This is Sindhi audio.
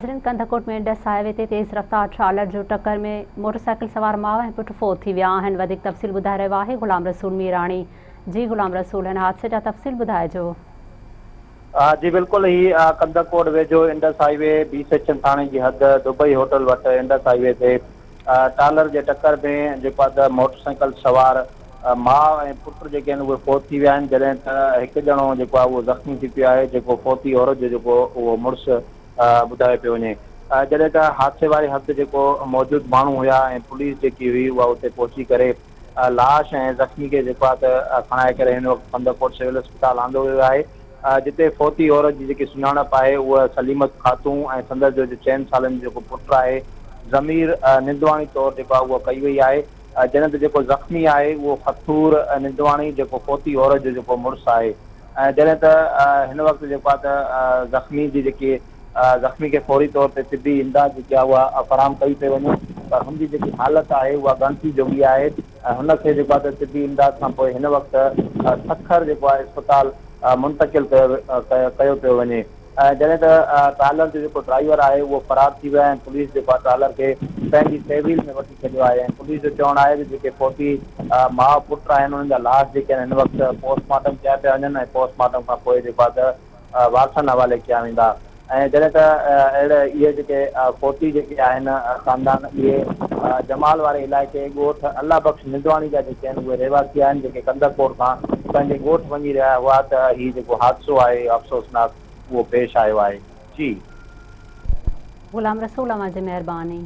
ناظرين ڪنڌڪوٽ ۾ انڊس هاء وي تي تيز رفتار ٽرالر جو ٽڪر ۾ موٽرسائيڪل سوار ماء ۽ پٽ فوت ٿي ويا آهن وڌيڪ تفصيل ٻڌائي رهيو آهي غلام رسول ميراڻي جي غلام رسول هن حادثي جا تفصيل ٻڌائجو. جي بلڪل هي ڪنڌڪوٽ ويجهو Indus high V B section ٿاڻي جي حد دبئي هوٽل وٽ انڊس هاء وي تي ٽالر جي ٽڪر ۾ جيڪو آهي ته موٽر سائيڪل سوار ماء ۽ پٽ جيڪي آهن اهي فوت ٿي ويا آهن جڏهن ته هڪ ڄڻو جيڪو آهي اهو زخمي ٿي پيو آهي جيڪو فوتي عورت جو جيڪو اهو مڙس ٻڌايو پيو وڃي جڏهن ته حادثي واري هنڌ جيڪو موجود ماڻهو هيا ۽ پوليس جيڪي هئي اها اتي پهچي ڪري لاش ۽ زخمي کي جيڪو آهي ته کڻائي ڪري هن وقت ڪنڌڪوٽ سول اسپتال آندو ويو آهي جتي فوتي عورت جي جيڪي سڃاڻپ آهي اها سليمت خاتون ۽ سندس جو چئن سالن جو جيڪو پٽ آهي ضمير نندواڻي طور جيڪو آهي اها ڪئي وئي آهي جڏهن ته جيڪو زخمي آهي اهو فتور نندواڻي جيڪو فوتي عورت جو جيڪو مڙس آهي ۽ جڏهن ته هن وقت جيڪو آهي ته زخمي جي جيڪي زخمي کي فوري طور تي طبي امداد جيڪي آهي اها فراهم ڪئي پئي وڃي پر هن جي جيڪي حالت آهي اها ڳڻتي جوڳي آهي ۽ هن کي جيڪو آهي ته طبي امداد کان پوء هن وقت سکر جيڪو آهي اسپتال منتقل ڪيو ڪيو پيو وڃي. ۽ جڏهن ته ٽرالر جو جيڪو ڊرائيور آهي اهو فرار ٿي ويو آهي ۽ پوليس جيڪو آهي ٽرالر کي پنهنجي تحويل ۾ وٺي ڇڏيو آهي ۽ پوليس جو چوڻ آهي ته جيڪي فوتي ماء پٽ آهن انهن جا لاش جيڪي آهن هن وقت پوسٽ مارٽم ڪيا پيا وڃن ۽ پوسٽ مارٽم کان پوء جيڪو آهي ته وارثن حوالي ڪيا ويندا ۽ جڏهن ته اهڙي اهي جيڪي فوتي جيڪي آهن خاندان اهي جمال واري علائقي ڳوٺ الله بخش نندواڻي جا جيڪي آهن اهي رهواسي آهن جيڪي ڪنڌڪوٽ کان پنهنجي ڳوٺ وڃي رهيا هئا ته هي جيڪو حادثو آهي افسوسناڪ اهو پيش آيو آهي جي. غلام رسول اوهان جي مهرباني.